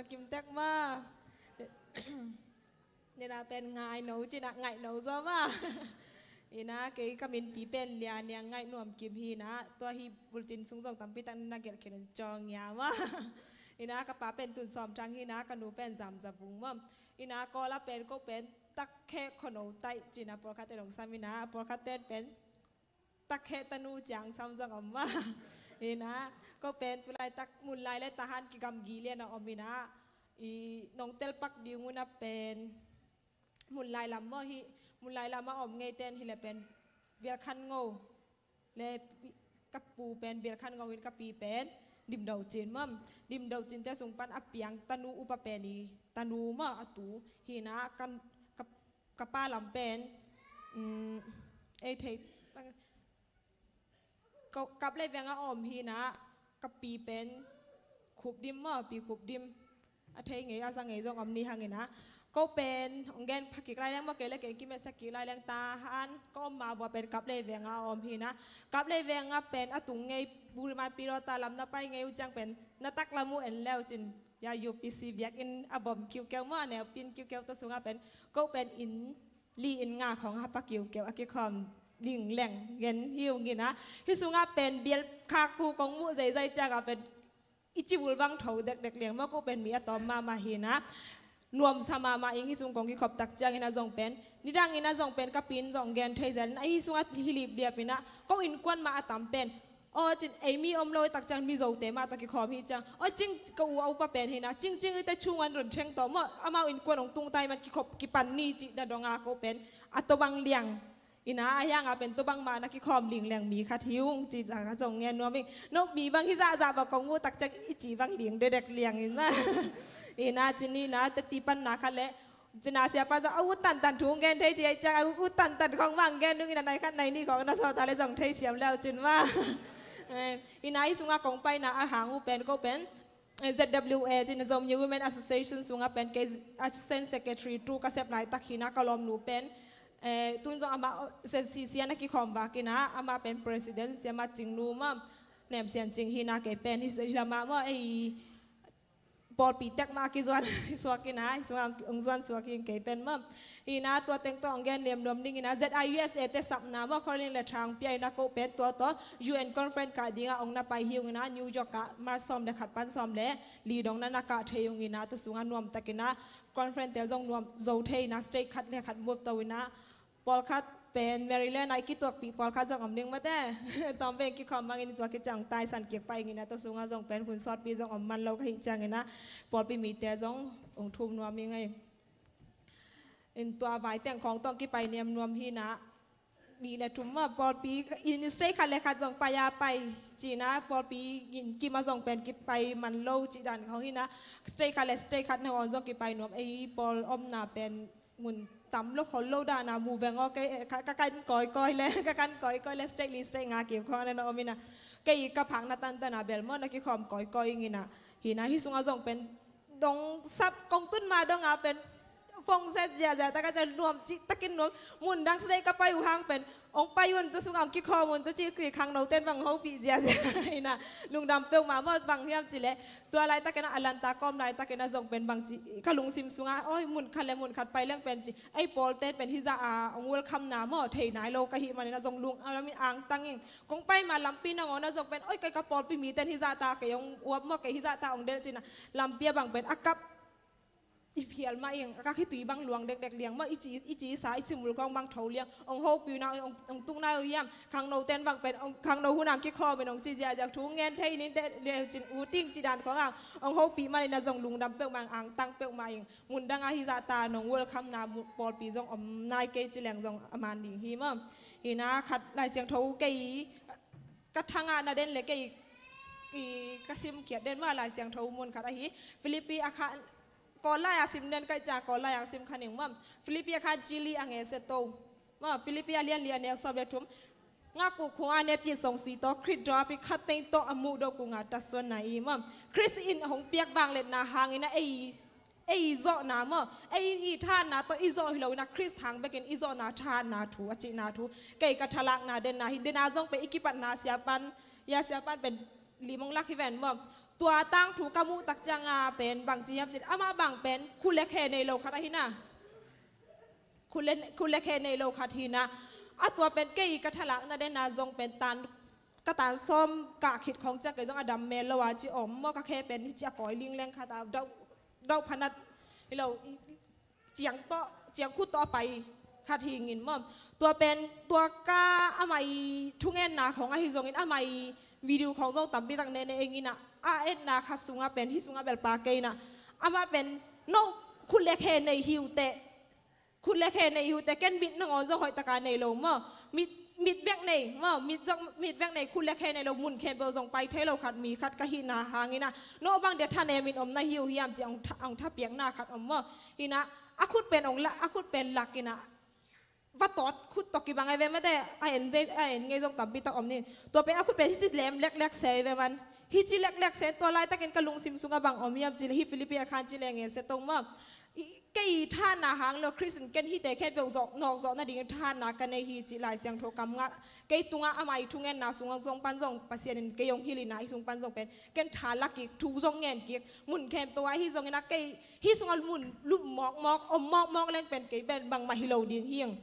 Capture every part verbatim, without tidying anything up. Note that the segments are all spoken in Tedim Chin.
Kim tek ma. Nena pen ngai no cina ngai no zo ma. Ina kei ka minpi pen Lia Niang Ngaih Nuam Kim hi ina, tua hi bulletin sung zong tampi tak na gelh khin cawng ia ma. Ina ka pa pen Tun Sawm Thang hi ina, ka nu pen Zam Za Vung ma. Ina Kawl a pen ko pen Takheh Khono Taih cina pawlkhat te dong sam ina, pawlkhat te pen Takheh Tanu Ciang Sam zong om ma. Ina ko pen tulai tak Munlai le Tahan kigamgi lian a om ina, i nong tel pak ding una pen Munlai lam maw hi, Munlai lam a om ngei ten hi le pen Bial Khan Ngo le pi-, ka pu pen Bial Khan Ngo in ka pi pen Dim Do Cin maw. Dim Do Cin te sung pan a piang Tanu upa pen i Tanu maw a tu hi ina, kan ka, ka pa lam pen, um, ei thei Ko-, Kap Lei Veng a om hi ina, ka pi pen Khup Dim maw, pi Khup Dim. A thei ngei a za ngei zong om ni hang ina. Ko pen ong gen pha kik lai leng maw, kei le kei kimet sa kik lai leng Tahan ka om ma bua pen Kap Lei Veng a om hi ina. Kap Lei Veng a pen a tung ngei Burma Pilota lam na pai ngei uh ciang pen na tak lam uh en leu cin ia U P C biakinn a bom kiukiau maw, a neu pin kiukiau ta sunga pen ko pen inn li inn nga khawng hapa kiukiau a kikhawm lingleng gen hi ung ina. Hi sunga pen bial khak pu kong muh zeizai cianga pen i ci bul bang tho dekdek liang maw, ko pen mi a tawm mahmah hi ina. Nuamsa mahmah ing hi sung kong kikhop tak ciang ina zong pen nidang ina zong pen ka pin zong gen thei zel ina, hi sunga hi lipliap ina ko innkuan mah a tam pen aw cin ei mi om lo i tak ciang Mizote mah tawh kikhawm hi ciang aw cing ka u a upa pen hi ina, cingcing i te chungan run theng tawh maw, amau innkuan ong tung tai man kikhop kipan ni cih na donga ko pen a tawbang liang ina, a hianga pen tawbang mah na kikhawm lingleng mi khat hi ung cih la ka zong ngen nuam ing. No mi bang hi zahzah bang kong mu tak ciang i ci bang ling dedek liang ina. Ina cin ina teti pan na khat le Cina siapa zong a ut tantan thu ngen thei ci ai ciang a ut tantan khong bang ngen nung ina nai khat nai ni khong na sawta le zong thei siam leu cin ma. Eh, ina i sunga kong paina a hang uh pen ko pen, eh, Z W A cina Zomi Women Association sunga pen kei Assistant Secretary tu ka sep laitak hi ina ka lawmnu pen, eh, tun zong ama Z C C a na kikhawm vak ina ama pen President siama Cingnu ma, Nem Sian Cing hi ina kei pen hi, hi lama maw ei pawlpi tek mah a kizuan suak ina, hi sunga ong zuan suak hi ing kei pen maw. Hi ina tua teng tawh ong gen liam nuam ning ina Z I U S A te sapna maw, Colin le Thang pia ina ko pen tua tawh U N conference kah dinga ong na pai hi ung ina, New York ah March sawm le khat pan sawm le li dong na na kah thei ung ina, tua sunga nuam tak ina conference te zong nuam zo thei ina, state khat le khat muap to ina, pawlkhat pen Maryland ah i kituakpih pawlkhat zong om ding mate. Tawm veng kikhawm bangin tua kiciang taisan kik pah ing ina, tua sunga zong pen hun sawtpi zong om man lo ka hih ciang ina, pawlpi mite zong ong thum nuam ing ei. In tua vai teng khawng tawh kipai niam nuam hi ina, nih le thum maw pawlpi in state khat le khat zong pai a pai ci ina, pawlpi in kim a zong pen kipai man lo cih dan khawng hi ina, state khat le state khat nangawn zong kipai nuam ei, pawl omna pen mun tam lo khol lo dana mu veng aw, kei, ka, ka kan kawikawi le, ka kan kawikawi le state li state nga kim khawng a na om ina. Kei ka phakna tantana bel maw na kikhawm kawikawi ing ina. Hi ina hi sunga zong pen dong sap kong tun ma donga pen phone set ziahziah taka ciang nuam cih takin nuam, mun dang state ka pai uh hang pen ong pai un tu sunga ong kikhawm un tu ci, ki khangno ten bang hopih ziahziah ina, lungdam peuhmah maw, bang hiam cih leh tua laitak ina Atlanta ka om laitak ina zong pen bang ci ka lungsim sunga, oi, mun khat le mun khat pai leng pen ci ei pawlte pen hizah a ong welcome na maw thei nai lo ka hih man ina zong lung a lam in angtang ing. Kong pai ma lampi nangawn a zong pen oi, kei ka pawlpi miten hizah ta kei ong uap maw, kei hizah ta ong delh ci ina, lampi a bang pen a kap i phial mah ing, a ka khitui bang luang dekdek liang maw, i ci, i ci sa, i ci mul kawng bang tho liang, ong hopih na, ong, ong tung nai uh hiam, khangno ten bang pen, ong khangno hun ang kikhawm in ong ci ziahziah thu ngen thei ning te le cin u ting ci dan khawng ang, ong hopih man ina zong lungdam peuhmah ing, angtang peuhmah ing, mun dang a hizah ta nong welcome na mu-, pawlpi zong om nai kei ci leng zong a man ding hi maw. Hi ina khat Lai Siangtho kei ka thangahna den le kei i ka simkhiat den maw, Lai Siangtho mun khat ahi Philippi a kha Kawl lai a sim den kaih cia, Kawl lai a sim kha ning maw. Philippi a khan ci li a nge se to. Maw, Philippi a lian li a neu sawm le thum. Ngak uh khung a nep ci song si to, Khrih dawpi khat teng to a muh dawh kung a ta suan na i maw. Khrih in hong piak vangliatna hang ina ei, ei zawhna maw. Ei i thahatna to i zawh hi lo ina Khrih hang bekin i zawhna thahatna thu, a cihna thu. Kei ka thalakna denna hi, denna zong pe i kipatna siapan, ia siapan pen limong lak hi ven maw. Tua tangthu ka muh tak cianga pen bangci hiam cin, amah bang pen khut le khe nei lo khat ahi na. Khut le, khut le khe nei lo khat hi na. A tua pen kei ka thalakna dena zong pen tan, ka tan sawm kah khit khong ciang kei zong a dam mel lo a ci om maw, ka khe pen hi ci a kawi lingleng khat a dauh, dauh phanat hi lo, i, ciang tawh, ciang khut tawh a pai khat hi ngin maw. Tua pen, tua ka amah i thungenna khong ahi zongin amah i video khong zong tampi tak nene eng ina, a etna khat sunga pen, hi sunga bel pa kei na. Amah pen, no khut le khe nei hi uh teh. Khut le khe nei hi uh teh, ken mit nangawn zong hoih taka nei lo maw. Mit, mit bek nei maw, mit zong, mit bek nei, khut le khe nei lo, mun khempeuh zong pai thei lo khat, mi khat ka hihna hang ina. No bang dia thanemin om na hi uh hiam ci ong tha, ong thapiakna khat om maw. Hi na, a khut pen ong la, a khut pen lak ina. Va tawt khut tawh kibang ai ve mate, a en, a en ngei zong tampi tak om ni. Tua pen a khut pen hi ci lem leklek se ai ve man. Hi ci leklek se, tua laitakin ka lungsim sunga bang om hiam ci le, hi Philippi a khan ci le nge se tong maw. I, kei thahatna hang lo, Khristian ken hite khempeuh zawh, nawk zawh nading thahatna ka nei hi ci Lai Siangtho kam ngah. Kei tunga amah i thungenna sunga zong pan zong Pasian in kei hong hilh ina, hi sung pan zong pen ken tha la kik, thu zong ngen kik, mun khempeuh ah hi zongin a kei hi sunga mun lup mawkmawk, om mawkmawk leng pen kei pen bangmah hi lo ding hi ing.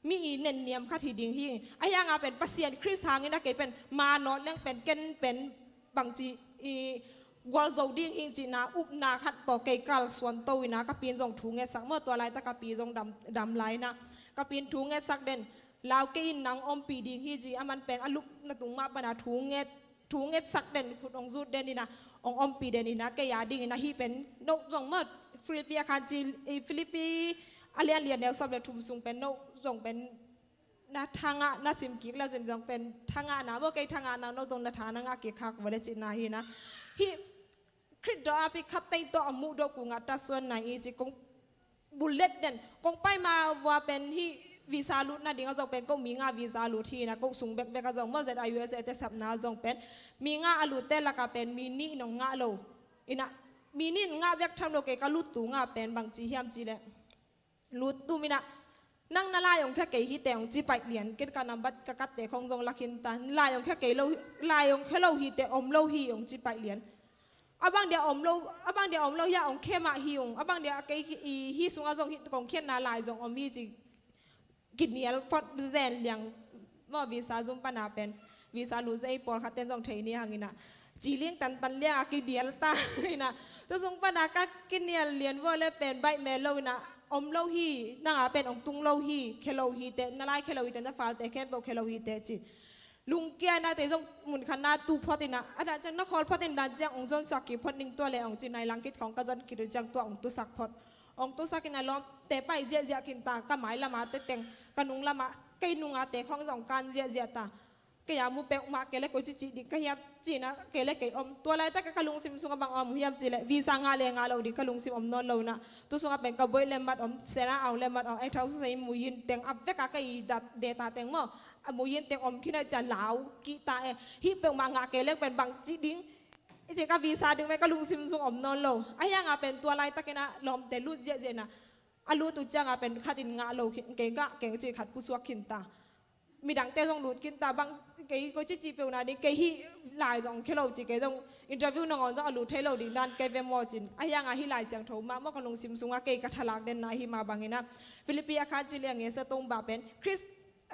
Mi i nenniam khat hi ding hi. Ahi hanga pen Pasian Khrist hangin a kei pen manawt leng pen ken pen bangci i gualzo ding hi cihna upna khat tawh kei kalsuan to ina, ka pi'n zong thu ngetsak maw, tua laita ka pi zong dam, dam lai na. Ka pi'n thu ngetsak den, lau kei in nang ompih ding hi ci, aman pen a lupna tung mah pana thu nget thu ngetsak den, khut ong zut den ina, ong ompih den ina, kei a ding ina, hi pen no zong maw, Philippi a khan ci, i Philippi a lian lian neu sawm le thum sung pen no zong pen na thangah na sim kik la zin zong pen thangah na maw, kei thangah na, no zong na tha na ngah kik khak vale cihna hi na. Hi Khrih dawh api khat tei tawh a muh dawh ku ngah ta suan na i ci kong bullet den. Kong pai ma vua pen hi visa lut nading a zong pen ko mi nga visa lut hi na, ko sung bekbek a zong maw, Z I U S A te sapna a zong pen mi nga a lut te laka pen mi nih nong ngah lo. Ina mi nih ngah bek tham lo, kei ka lut tu nga pen bang ci hiam ci le. Lut tu mina nang na lai ong khe kei hi te ong ci paih lian. Ken ka nambat ka kat te khong zong lakin ta lai ong khe kei lo, lai ong khe lo hi te om lo hi ong ci paih lian. A bang dia om lo, a bang dia om lo hia ong khe mah hi ung. A bang dia kei hi, hi sunga zong hi kong khiatna lai zong om hi ci. Kinial phot zen liang maw, visa zum pana pen. Visa lut zei pawlkhat ten zong thei ni hang ina. Ci ling tantan liang a kinial ta ina. Tu sung pana ka kinial lian vua le pen baih mel lo ina. Om lo hi, nanga pen ong tung lo hi, khe lo hi te, na lai khe lo hi te, na fal te khempeuh khe lo hi te ci. Lungkia na te zong mun khat na tu phot ina, a dan ciang na khawl phot in dan ciang ong zon suak kik phot ning tua le ong ci, nai lang kit khong ka zon kit uh ciang tua ong tusak phot. Ong tusak ina lawm te pai ziahziah kin ta, ka mai lama te teng, ka nung lama, kei nunga te khong zong kan ziahziah ta. Kei a mu peuhmah kei le koi cici ding ka hiam cina kei le kei om. Tua laitaka ka lungsim sunga bang om hiam ci le visa ngah le ngah lo ding ka lungsim om nawn lo ina. Tu sunga pen ka boih le mat om, sena au le mat om, ei thau sei muyin teng a veka kei dat data teng maw. A muyin teng om khin a cia lau kihta e. Hih peuhmah ngah kei leng pen bangci ding. I cin ka visa ding pen ka lungsim sung om nawn lo. Ahi hanga pen tua laitakin a lawmte lut ziahziah ina. A lut uh cianga pen khatin ngah lo khin, kei ngah keng ci khat pusuak khinta. Midangte zong lut khinta bang kei ko cici peuhna ding kei hih lai zong khe lo ci kei zong interview nangawn zong a lut thei lo ding dan kei ve maw cin. Ahi hanga hih Lai Siangtho mah maw ka lungsim sunga kei ka thalak denna ahi mah bangina. Philippi a khan ci liang e sa tong ba pen Khrist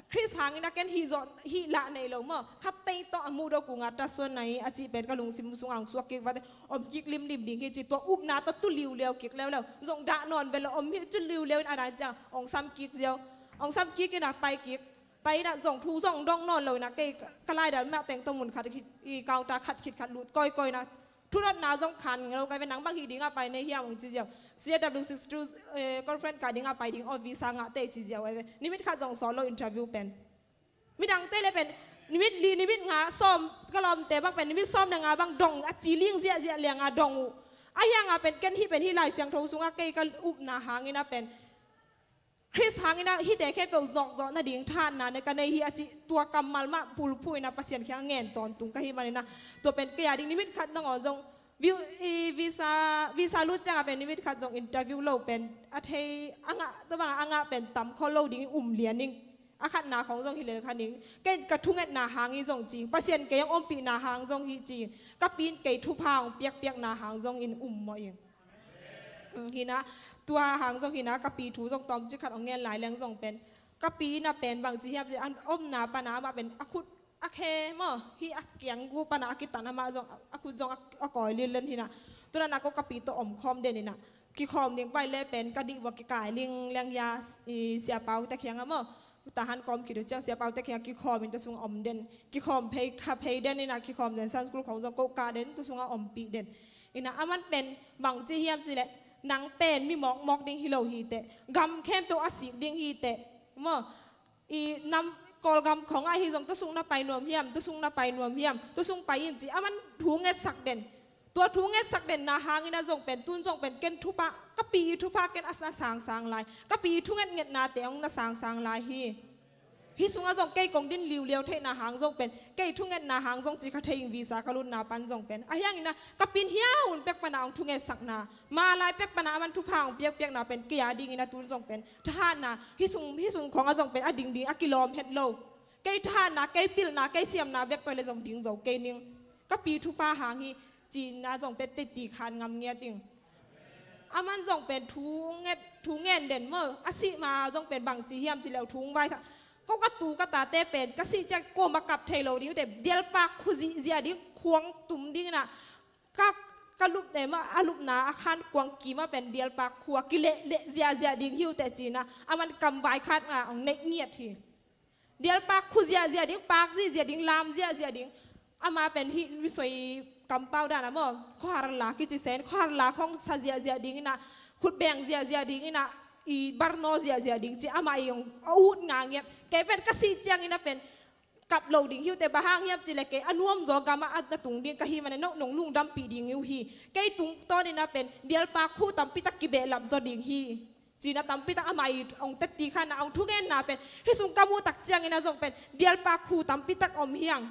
Khrist hangin a ken hih zawh hih lah nei lo maw? Khattei tawh a muh dawh kungah tasuan na hi a cih pen ka lungsim sungah hong suak kik vate om kik limlim ding hi ci tua upna tawh tu liuliau kik leuleu. Zong dah nawn ve lo om hi tu liuliau in a dan ciang hong sam kik ziau. Hong sam kik in a pai kik. Pai in a zong thu zong dong nawn lo in a kei ka lai dan mah teng tawh mun khat i counter khat khit khat lut kawikawi in a Thunotna zong khan lo kai ve nang bang hi dingah pai nei hiam hong ci ziau. C A W six two, eh, conference ka dingah pai ding aw visa ngah tei ci ziau ai ve. Nimit khat zong sawt lo interview pen. Midangte le pen nimit li nimit nga sawm ka lawmte bang pen nimit sawm le nga bang dong a ci ling ziahziah lianga dong uh. Ahi hanga pen ken hih pen hih Lai Siangtho sungah kei ka upna hangin a pen Khrist hangin a hihte khempeuh nawkzawh nading thahatna ne ka nei hi a cih tua kammal mah phulphuh in a Pasian kiang ngen tawntung ka hih manin a tua pen kei a ding nimit khat nangawn zong vi-, i visa, visa lut ciangah pen nimit khat zong interview lo pen a thei a ngah tua bangah a ngah pen tam khol lo ding i um lian ing. A khatna khong zong hi lel kha ning. Kei ka thungetna hang hi zong ci. Pasian kei hong ompihna hang zong hi ci. Ka pi in kei thupha hong piakpiakna hang zong in um mawh ing. Hi na, tua hang zong hi na, ka pi thu zong tawmcik khat hong ngen lai leng zong pen, ka pi in a pen bangci hiam ci, an omna pana amah pen a khut a khe maw, hi a kiang gu pana a kitan amah zong a khut zong a kawi lil len hi na. Tuna na ko ka pi tawh om khawm den hi na. Kikhawm ding pai le pen ka dih vua kikai ling leng hia, i Sia Pau te khiang a maw, tahan kawm khit uh ciang Sia Pau te khiang kikhawm in tua sung a om den. Kikhawm phei kha phei den hi na, kikhawm den Sunday school khong zong ko kah den, tua sung a ompih den. Hi na, aman pen bangci hiam ci leh, nang pen mi mawkmawk ding hi lo hi teh, gam khempeuh a sik ding hi teh maw. I nam Kawlgam khong ah hi zong tua sung na pai nuam hiam, tua sung na pai nuam hiam, tua sung pai in ci, aman thu ngetsak den. Tua thu ngetsak denna hangin a zong pen, tun zong pen ken thupha, ka pi i thupha ken a na sangsang lai. Ka pi i thungetngetnate hong na sangsang lai hi. Hi sungah zong kei kong din liuliau theihna hang zong pen, kei thungetna hang zong ci kha thei ing, visa ka lutna pan zong pen. A hiangin a ka pi in hia hun pek pana hong thungetsakna, ma lai pek pana aman thupha hong piakpiakna pen kei a dingin a tun zong pen thahatna, hi sung, hi sung khong a zong pen a dingding a kilawm het lo. Kei thahatna, kei pilna, kei siamna vek toi le zong ding zo kei ning. Ka pi thupha hang hi, cina zong pen teti khan ngam ngiat ing. Aman zong pen thu nget, thu ngen den maw, a sih ma zong pen bangci hiam ci leh thu hong vai tha. Ko ka tu ka tate pen ka sih ciang kuamah kap thei lo ding uh teh, dialpak khu zihziah ding, khuang tum ding na. Ka, ka lup ne mah, a lupna a khan kuang kim a pen dialpak khu a kilehleh ziahziah ding hi uh teh cina, aman kam vai khat nga hong neih ngiat hi. Dialpak khu ziahziah ding, pak zihziah ding, lam ziahziah ding. Ama pen hih misoi kampau dan a maw, khuaharla kici sen, khuaharla khong sa ziahziah ding hi na, khutbeng ziahziah ding hi na, i barnaw ziahziah ding ci, ama i hong a ut nga ngiat. Kei pen ka sih ciangin a pen kap lo ding hi uh teh, bang hang hiam ci leh kei a nuamzaw gamah a na tung ding ka hi man a, no nong lungdampih ding hi uh hi. Kei tungtawnin a pen dialpak khu tampitak kibehlap zaw ding hi. Cina tampitak ama i hong teti khan a hong thungenna pen, hi sung ka muh tak ciangin a zong pen dialpak khu tampitak om hi ang.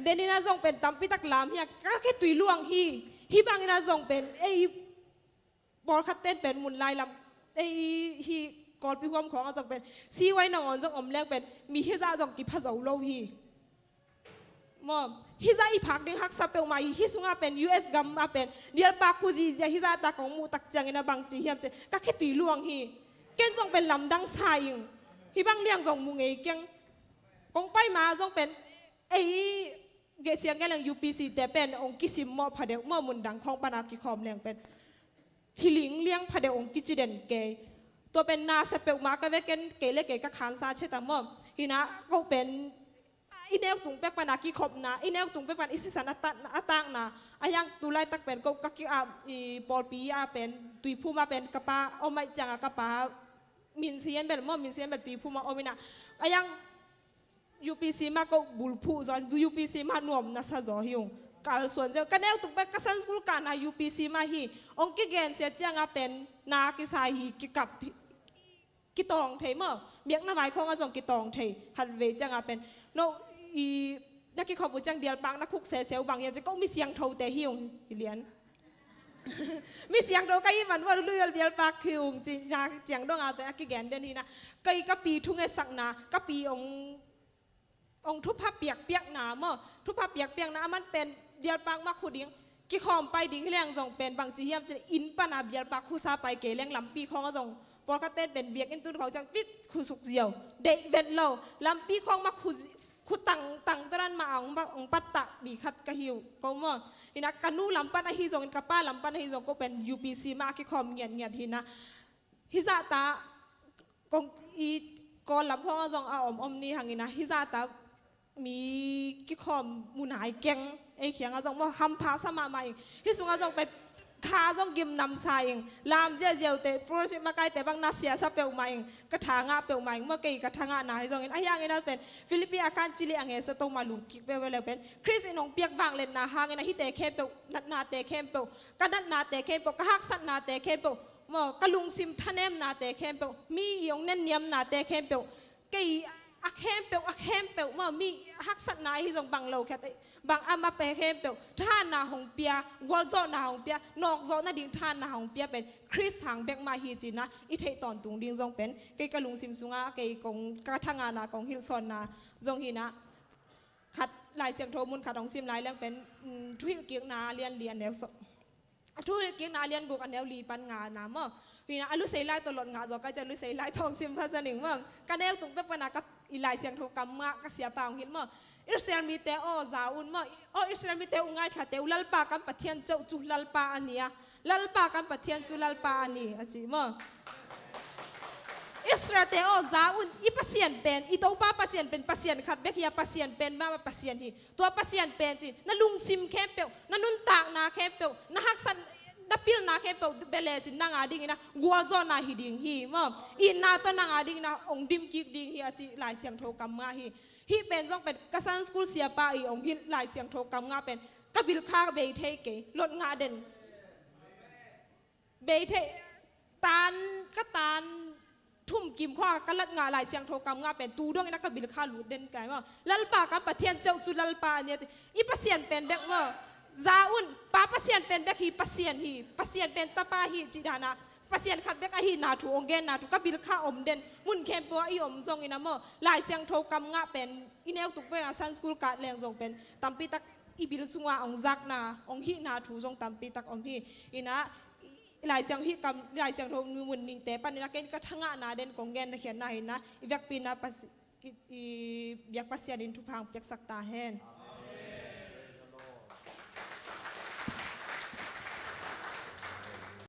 Denin a zong pen tampitak lam hi ang, ka khetui luang hi. Hih bangin a zong pen ei pawlkhat ten pen mun lai lam, ei hi Kawlpi huam khawng a zong pen siwai nangawn zong om leng pen mi hizah zong kipha zo lo hi. Maw, hizah i phak ding haksa peuhmah hi. Hih sungah pen U S gam ah pen dialpak khu zihziah hizah ta kong muh tak ciangin a bangci hiam ci, ka khetui luang hi. Ken zong pen lamdang sa ing. Hih bang liang zong mu ngei keng. Kong pai ma zong pen ei geh siang geh leng U P C te pen hong kisimmawh phadeuh maw, mundang khawng pana kikhawm leng pen hi ling liang phadeuh hong kici den kei. Tua pen na sa peuhmah ka ve ken, kei le kei ka khansa chet a maw. Hi na, ko pen i neu tung pek pana kikhopna, i neu tung pek pana i sisan a takna, a takna. A hiang tu laitak pen ko ka ki a, i pawlpi a pen Tuiphum a pen ka pa om ahih ciangin ka pa Minsian bel maw, Minsian bel Tuiphum a om hi na. A hiang U P C mah ko bulphuh zaw, U P C mah nuam na sa zaw hi ung. Kalsuan zaw. Ka neu tung pen ka Sunday school kahna U P C mah hi. Hong kigensia ciangin pen na kisai hi, kikap hi, kitawng thei maw. Biakna vai khawng a zong kitawng thei. Khatvei ciangin pen, no, i, na kikhop uh ciang dialpak na khuk sese uh bang hiam ci, ko mi siangthote hi ung hi lian. Mi siangtho ka hih man uh a luluial dialpak hi ung ci, na ciang dong a tua a kigen den hi na. Kei ka pi thungetsakna, ka pi hong hong thupha piakpiakna maw, thupha piakpiakna aman pen dialpak mah khu ding, kikhawm pai ding hi leng zong pen bangci hiam ci leh inn pana dialpak khu sa pai kei leng lampi khawng a zong pawlkhat ten pen biakinn tun khawng ciang pit khu suk ziau, deih vet lo, lampi khawng mah khu zi-, khu tangtang tua dan mah a hong pa-, hong pattah mi khat ka hi uh ko maw. Hi na ka nu lam pan ahi zongin ka pa lam pan ahi zong ko pen U P C mah a kikhawm ngiatngiat hi na. Hizahta kong i Kawl lam khawng a zong a om om ni hangin a, hizahta mi kikhawm mu nai keng, ei khiang a zong maw hampha sa mahmah ing. Hih sung a zong pen tha zong gim namsa ing. Lam ziahziah uh teh, fellowship makaite bang na siasa peuhmah ing. Ka tha ngah peuhmah ing maw, kei ka tha ngahna hi zongin. A hiangin a pen Philippi a khan ci leh a nge sa to mah lut kik peuh ve leu pen, Khrist in hong piak vangliatna hangin a hihte khempeuh, natnate khempeuh, ka natnate khempeuh, ka haksatnate khempeuh maw, ka lungsim thanemnate khempeuh, mi i hong nenniamnate khempeuh, kei a khempeuh, a khempeuh maw, mi haksatna ahi zong bang lo khiat, bang a ma pe khempeuh thahatna hong pia, gualzawhna hong pia, nawkzawh nading thahatna hong pia pen Khrist hang bek mah hi ci-in ah i theih tawntung ding zong pen kei ka lungsim sungah kei kong, ka thangahna kong hilhsawnna zong hi-in ah, khat, Lai Siangtho mun khat hong sim lai leng pen, mm, Thuhilhkikna a lian li a neu sawm, a Thuhilhkikna a lian guk a neu li pan nga na maw. Hi-in ah a Lusei lai tawh lot ngah zaw ka hih ciang Lusei lai tawh hong sim pha sa ning maw. Ka neu tung peuh pan ah ka, i Lai Siangtho kam ngah ka siapa hong hilh maw. Israel mite aw, za un maw. Aw Israel mite uh, ngaithlate uh, Lalpa kan Pathian ceuh cu Lalpa a ni a, Lalpa kan Pathian cu Lalpa a ni, a ci maw. Israelte aw, za un, i Pasian pen, i Topa Pasian pen Pasian khat bek hi a, Pasian pen mahmah Pasian hi. Tua Pasian pen ci, na lungsim khempeuh, na nuntakna khempeuh, na haksat, na pilna khempeuh bia lecin nang a dingin ah gualzawhna hi ding hi maw. Itna tawh nang a dingin ah hong dim kik ding hi a ci Lai Siangtho kam ngah hi. Hih pen zong pen ka Sunday school siapa i hong hilh Lai Siangtho kam ngah pen ka bil kha bei thei kei, lot ngah den. Bei thei, tan, ka tan thum kim khua ka lat ngah Lai Siangtho kam ngah pen tu dongin ah ka bil kha lut den kai maw. Lalpa kan Pathian ceuh cu Lalpa a ni a ci. I Pasian pen bek maw. Za un, Pa Pasian pen bek hi, Pasian hi, Pasian pen Tapa hi cih dan ah Pasian khat bek ahihna thu hong genna thu ka bil kha om den. Mun khempeuh ah i om zongin ah maw, Lai Siangtho kam ngah pen i neu tuk pen ah Sunday school kah leng zong pen tampi tak i bil sungah hong zakna, hong hihna thu zong tampi tak om hi. Hi-in ah Lai Siang hih kam, Lai Siangtho mun nihte panin ah ken ka thangahna den kong gen na khiatna hi-in ah, i vekpi-in ah Pasi-, i, i biak Pasian in thupha hong piaksak ta hen.